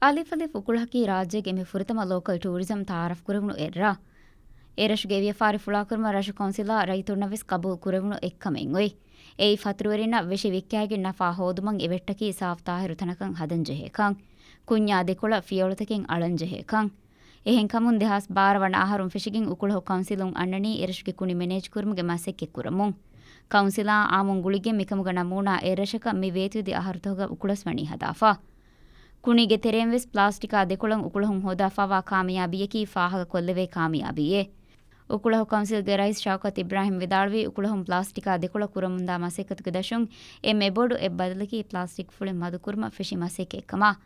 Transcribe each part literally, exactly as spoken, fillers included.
އަލިފް އަލިފް އުކުޅަކީ ރާއްޖޭގެ އެންމެ ފުރަތަމަ ލޯކަލް ޓޫރިޒަމް ތައާރަފް ކުރެވުނު އެއްރާ. އެރަށުގެ ވިޔަފާރި ފުޅާކުރުމަށް ރަށު ކައުންސިލާ ރައްޔިތުންނަށް ވެސް ގަބޫލު ކުރެވުނު އެއްކަމެއް އޮތް. އެއީ ފަތުރުވެރިންނަށް ވެށި ވިއްކާގެން ނަފާ ހޯދުމަށް އެވެއްޓަކީ ސާފު ތާހިރު ތަނަކަށް ހަދަން ޖެހޭކަން. ކުންޏާ ދެކޮޅަށް ފިޔަވަޅުތަކެއް އަޅަން ޖެހޭކަން. އެހެންކަމުން ދެހާސް ބާރަ ވަނަ އަހަރުން ފެށިގެން އުކުޅަހު ކައުންސިލުން އަންނަނީ އެރަށުގެ ކުނި މެނޭޖް ކުރުމުގެ މަސައްކަތް ކުރަމުން. ކައުންސިލާ އާއްމުން ގުޅިގެން މިކަމުގަ ނަމޫނާ އެއްރަށަކަށް މި ވޭތުވެދި އަހަރުތަކުގަ އުކުޅަސް ވަނީ ހަދާފަ. ކުނީގެ ތެރެއިން ވެސް ޕްލާސްޓިކާ ދެކޮޅަށް އުކުޅަހުން ހޯދާފާވާ ކާމިޔާބީއަކީ ފާހަގަ ކޮށްލެވޭ ކާމިޔާބީއެއް. އުކުޅަހު ކައުންސިލްގެ ރައީސް ޝައުކަތް އިބްރާހިމް ވިދާޅުވީ، އުކުޅަހުން ޕްލާސްޓިކާ ދެކޮޅަށް ކުރަމުންދާ މަސައްކަތުގެ ދަށުން އެންމެ ބޮޑު އެއް ބަދަލަކީ ޕްލާސްޓިކް ފުޅި މަދުކުރުމަށް ފެށި މަސައްކަތްކަމަށް.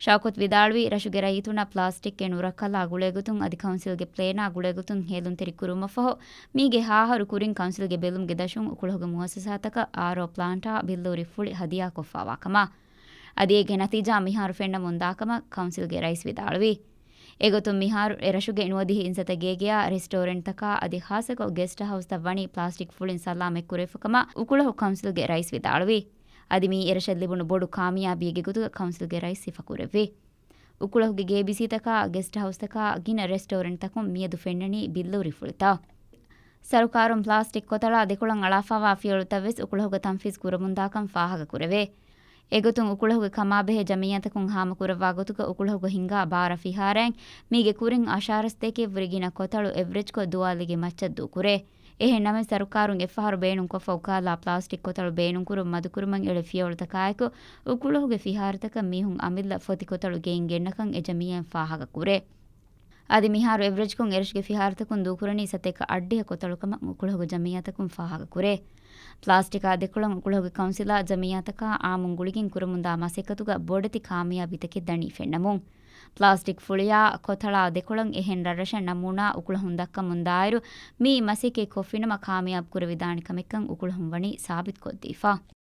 ޝައުކަތް ވިދާޅުވީ، ރަށުގެ ރައްޔިތުންނަށް ޕްލާސްޓިކްގެ ނުރައްކަލާ ގުޅޭގޮތުން އަދި ކައުންސިލްގެ ޕްލޭނާ ގުޅޭގޮތުން ހޭލުންތެރި ކުރުމަށްފަހު، މީގެ ހަ އަހަރު ކުރިން ކައުންސިލްގެ ބެލުމުގެ ދަށުން އުކުޅަހުގެ މުއައްސަސާތަކަށް އާރްއޯ ޕްލާންޓާ ބިއްލޫރި ފުޅި ހަދިޔާކޮށްފާވާކަމަށް. އަދި އޭގެ ނަތީޖާ މިހާރު ފެންނަމުން ދާކަމަށް ކައުންސިލްގެ ރައީސް ވިދާޅުވީ. އެގޮތުން މިހާރު އެރަށުގެ ނުވަދިހަ އިންސަތަ ގޭގެއާ ރެސްޓޯރެންޓްތަކާ އަދި ޚާއްސަކޮށް ގެސްޓް ހައުސްތައް ވަނީ ޕްލާސްޓިކް ފުޅިން ސަލާމަތް ކުރެވިފަކަމަށް އުކުޅަހު ކައުންސިލްގެ ރައީސް ވިދާޅުވީ. އަދި މީ އެރަށަށް ލިބުނު ބޮޑު ކާމިޔާބީއެއްގެ ގޮތުގަ ކައުންސިލްގެ ރައީސް ސިފަކުރެއްވި. އުކުޅަހުގެ ގޭބިސީތަކާ، ގެސްޓް ހައުސްތަކާ، ގިނަ ރެސްޓޯރެންޓްތަކުން މިއަދު ފެންނަނީ ބިއްލޫރި ފުޅިތައް. ސަރުކާރުން ޕްލާސްޓިކް ކޮތަޅާ ދެކޮޅަށް އަޅާފާވާ ފިޔަވަޅުތައް ވެސް އުކުޅަހުގަ ތަންފީޒް ކުރަމުންދާކަން ފާހަގަކުރެވޭ. އެގޮތުން އުކުޅަހުގެ ކަމާބެހޭ ޖަމިއްޔާތަކުން ހާމަކުރައްވާ ގޮތުގަ އުކުޅަހުގަ ހިނގާ ބާރަ ފިހާރައިން މީގެ ކުރިން އަށާރަ ސަތޭކައެއްވުރެ ގިނަ ކޮތަޅު އެވްރެޖްކޮށް ދުވާލީގެ މައްޗަށް ދޫކުރޭ. އެހެން ނަމަވެސް، ސަރުކާރުން އެއްފަހަރު ބޭނުންކޮށްފަ އުކާލާ ޕްލާސްޓިކް ކޮތަޅު ބޭނުންކުރުން މަދުކުރުމަށް އެޅޭ ފިޔަވަޅުތަކާއެކު، އުކުޅަހުގެ ފިހާރަތަކަށް މީހުން އަމިއްލަ ފޮތި ކޮތަޅު ގެއިން ގެންނަކަން އެ ޖަމިއްޔާއިން ފާހަގަކުރޭ. އަދި މިހާރު އެވްރެޖްކޮށް އެރަށުގެ ފިހާރަތަކުން ދޫކުރަނީ ސަތޭކަ އަށްޑިހަ ކޮތަޅުކަމަށް އުކުޅަހުގެ ޖަމިއްޔާތަކުން ފާހަގަކުރޭ. ޕްލާސްޓިކާ ދެކޮޅަށް އުކުޅަހުގެ ކައުންސިލާ ޖަމިއްޔާތަކާ އާއްމުން ގުޅިގެން ކުރަމުންދާ މަސައްކަތުގަ ބޮޑެތި ކާމިޔާބީތަކެއް ދަނީ ފެންނަމުން. ޕްލާސްޓިކް ފުޅިއާ ކޮތަޅާ ދެކޮޅަށް އެހެން ރަށްރަށަށް ނަމޫނާ އުކުޅަހުން ދައްކަމުން ދާއިރު، މި މަސައްކަތް ކޮށްފިނަމަ ކާމިޔާބު ކުރެވިދާނެ ކަމެއްކަން އުކުޅަހުން ވަނީ ސާބިތުކޮށްދީފަ.